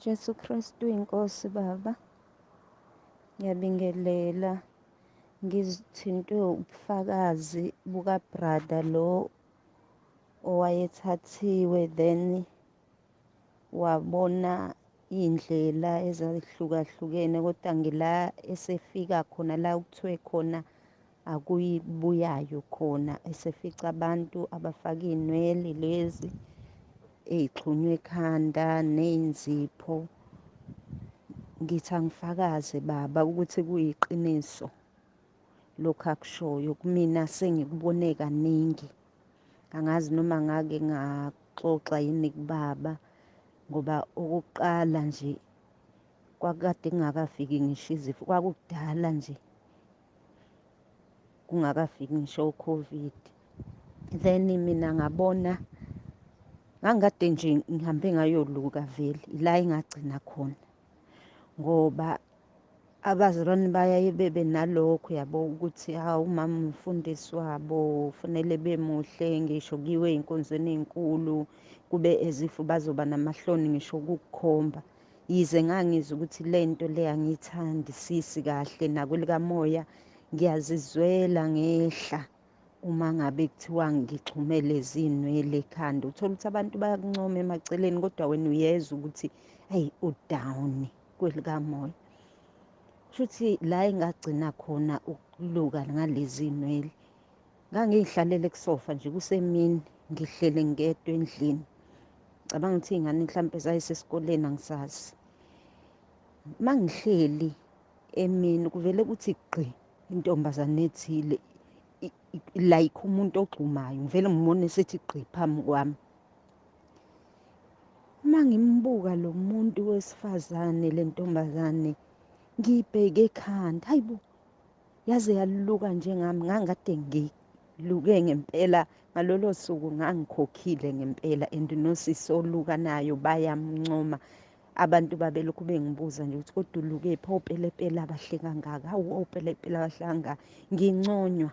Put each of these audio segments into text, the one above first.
Jesu Kristu inkosi baba, ngiyabingelela. Ngizithintwe ubufakazi buka-brother lo owayethathiwe, then wabona iy'ndlela ezahlukahlukene, kodwa ngila esefika khona la okuthiwe khona akuyibuyayo khona, esefica abantu abafaka iy'nwele lezi ey'xhunywe ekhanda ney'nzipho. Ngithi angifakaze baba ukuthi kuyiqiniso lokhu akushoyo. Kumina sengikubone kaningi, angazi noma ngake ngaxoxa yini kubaba, ngoba okokuqala nje kwakukade kungakafiki ngisho izifo, kwakukudala nje kungakafiki ngisho o-COVID. Then mina ngabona ngangikade nje ngihambe ngayoluka vele, ila engagcina khona, ngoba abazalwane bayaye bebe nalokho yabo ukuthi hawu umama umfundisi wabo kufanele bemuhle, ngisho kuyiwe ey'nkonzweni ey'nkulu kube ezifo bazoba namahloni ngisho ukukukhomba. Yize ngangizwa ukuthi le nto le angiyithandisisi kahle, nakwelikamoya ngiyazizwela ngehla uma ngabe kuthiwa ngixhume lezi iy'nwele ekhanda. Uthola ukuthi abantu bayakuncoma emaceleni, kodwa wena uyezwa ukuthi eyi u-down kwelikamoya. Kushuthi la engagcina khona ukuluka ngalezi iy'nwele, ngangiy'hlalele kusofa nje kusemini, ngihlele ngedwa endlini. Ngicabanga ukuthi iy'ngane mhlampe zayisesikoleni, angisazi. Uma ngihleli emini kuvele kuthi gqi intombazane ethile like umuntu ogxumayo, ngivele ngibone sethi gqi phambi kwami. Uma ngimbuka lo muntu wesifazane, le ntombazane, ngiyibheke ekhanda, hayi bo, yaze yaluka njengami. Ngangikade ngiluke ngempela ngalolo suku, ngangikhokhile ngempela, and nosisi oluka nayo bayamncoma. Abantu babelokhu bengibuza nje ukuthi kodwa ulukephi, opelepele abahle kangaka, hawu opelepele abahle kangaka, nginconywa.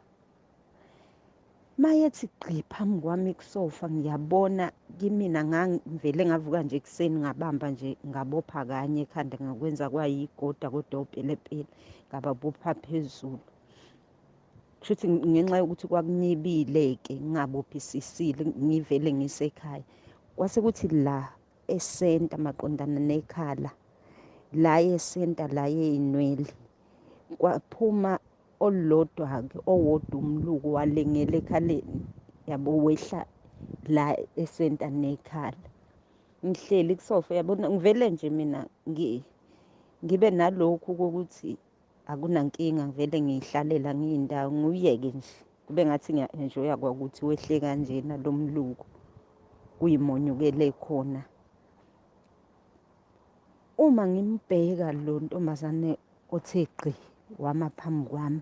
Mayethi gqi phambi kwami kusofa, ngiyabona kimina ngangivele ngavuka nje ekuseni, ngabamba nje ngabopha kanye ekhanda, ngakwenza kwayigoda kodwa opelepele ngababopha phezulu. Kushuthi ngenxa yokuthi kwakunyibile-ke ngingabophisisile, ngivele ngisekhaya. Kwase kuthi la esenta maqondana nekhala, la esenta la yey'nwele, kwaphuma olulodwa-ke owodwa umluko walengela ekhaleni yabo, wehla la esenta nekhala. Ngihleli kusofa yabona, ngivele nje mina ngibe nalokhu kokuthi akunankinga, ngivele ngiyihlalela ngiyindawo ngiyeke nje, kube ngathi ngiya-enjoya kwakuthi wehle kanjena lo mluko kuyimonyukele khona. Uma ngimbheka lo ntombazane othe gqi wama phambi kwami,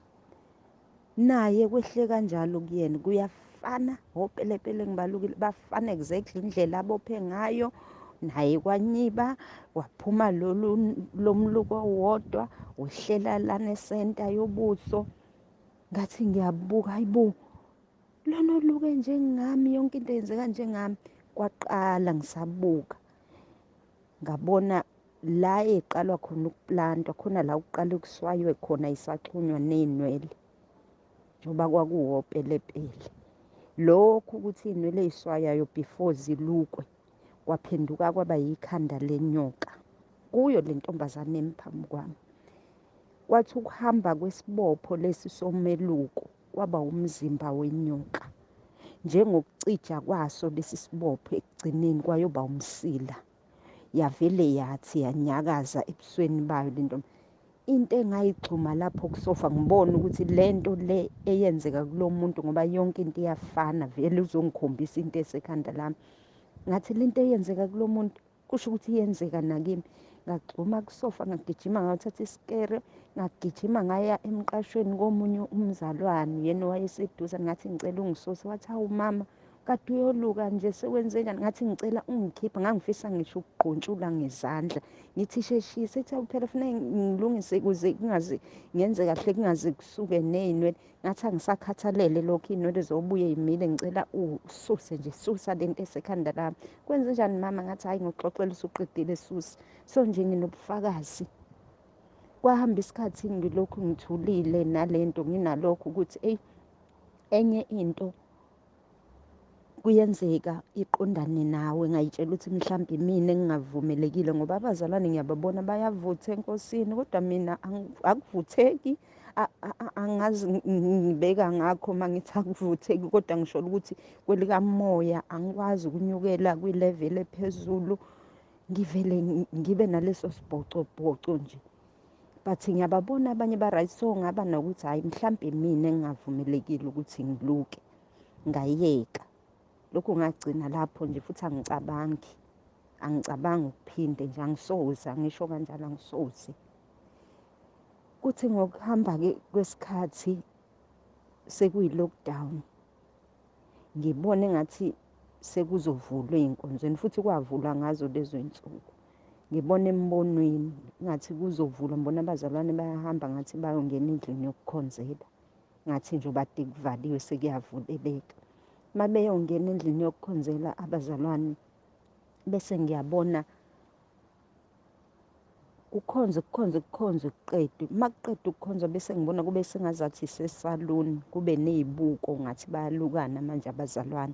naye kwehle kanjalo kuyena, kuyafana opelepele ngibalukile, bafana exactly indlela abophe ngayo, naye kwanyiba waphuma lolu lomluko owodwa wehlela lana esenta yobuso. Ngathi ngiyabuka, hayibo, lona oluke njengami, yonke into yenzeka njengami. Kwaqala ngisabuka, ngabona la eqalwa khona ukuplantwa khona, la kuqala kuswaywe khona isaxhunywa ney'nwele, njengoba kwakuwopelepele. Lokhu ukuthi iy'nwele ey'swayayo before zilukwe, kwaphenduka kwaba yikhanda lenyoka kuyo le ntombazane emi phambi kwami. Kwathi ukuhamba kwesibopho lesi someluko kwaba umzimba wenyoka, njengokucija kwaso lesi sibopho ekugcineni kwayoba umsila. Yavele yathi yanyakaza ebusweni bayo le ntombi. Into engayigxuma lapho kusofa, ngibona ukuthi le nto le eyenzeka kulo muntu, ngoba yonke into iyafana, vele uzongikhombisa into esekhanda lami. Ngathi le nto eyenzeka kulo muntu kusho ukuthi iyenzeka nakimi. Ngagxuma kusofa, ngagijima, ngayothatha isikere, ngagijima ngaya emqashweni komunye umzalwane, yena owayeseduze. Ngathi ngicela ungisuse. Wathi hawu mama, Kade uyoluka nje sekwenze njani? Ngathi ngicela ungikhipha, ngangifisa ngisho ukugquntshula ngezandla. Ngithi sheshisa, ethi awu phela funeka ngilungise kuze kungaze ngenze kahle kungaze kusuke ney'nwele. Ngathi angisakhathalele lokho, iy'nwele zobuye y'mile, ngicela ususe nje, susa lento esekhanda lami. Kwenze njani mama? Ngathi hhayi ngikuxoxela usuqedile, susa. So nje nginobufakazi. Kwahamba isikhathi ngilokhu ngithulile nalento, nginalokho ukuthi eyi enye into kuyenzeka iqondane nawe. Ngayitshela ukuthi mhlawumbe imina engingavumelekile, ngoba abazalwane ngiyababona bayavutha enkosini, kodwa mina akuvutheki. Angazi ngibeka ngakho uma ngithi akuvutheki, kodwa ngisho ukuthi kwelikamoya angikwazi ukunyukela kwi-level ephezulu, ngivele ngibe naleso sibhocobhoco nje. But ngiyababona abanye ba-right, so ngaba nokuthi hhayi mhlampe mina engingavumelekile ukuthi ngiluke, ngayeka. Lokhu ngagcina lapho nje, futhi angicabangi ukuphinde nje, angisoze, angisho kanjalo, angisoze. Kuthi ngokuhamba-ke kwesikhathi sekuyi-lockdown, ngibone engathi sekuzovulwa ey'nkonzweni, futhi kwavulwa ngazo lezo y'nsuku. Ngibona embonweni ngathi kuzovulwa, ngibona abazalwane bayahamba ngathi bayongena endlini yokukhonzela, ngathi nje bade kuvaliwe sekuyavuleleka. Uma beyongena endlini yokukhonzela abazalwane, bese ngiyabona kukhonzwe kukhonzwe kukhonzwe kuqedwe. Uma kuqedwa ukukhonzwa bese ngibona kube sengazathi isesaluni, kube ney'buko ngathi bayalukana manje abazalwane.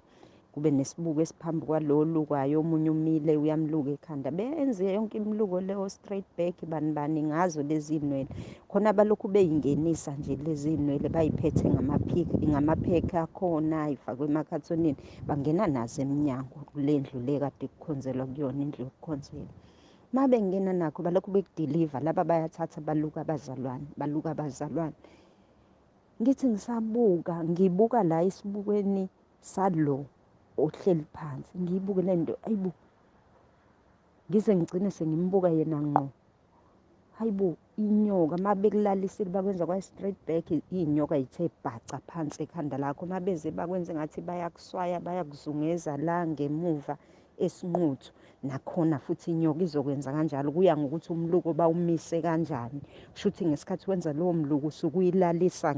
Kube nesibuko esiphambi kwalo olukayo, omunye umile uyamluka ekhanda, benze yonke imiluko leyo straight back bani bani ngazo lezi iy'nwele. Khona balokhu bey'ngenisa nje lezi iy'nwele, bay'phethe ngamaphekha akhona, y'fakwe emakhathonini, bangena nazo emnyango kule ndlu le kade kukhonzelwa kuyona, indlu yokukhonzela. Uma bengena nakho balokhu bekudiliva, laba bayathatha baluka abazalwane, baluka abazalwane. Ngithi ngisabuka, ngibuka la esibukweni salo ohleli phansi, ngiyibuke le nto, ayibo, ngize ngigcine sengimbuka yena ngqo. Hayibo, inyoka uma bekulalisile bakwenza kwa-straight back, iy'nyoka y'the bhaca phansi ekhanda lakho. Uma beze bakwenze ngathi bayakuswaya, bayakuzungeza la ngemuva esinquthu, nakhona futhi inyoka izokwenza kanjalo. Kuya ngokuthi umluko bawumise kanjani. Kusho ukuthi ngesikhathi wenza lowo mluko usuke uyilalisa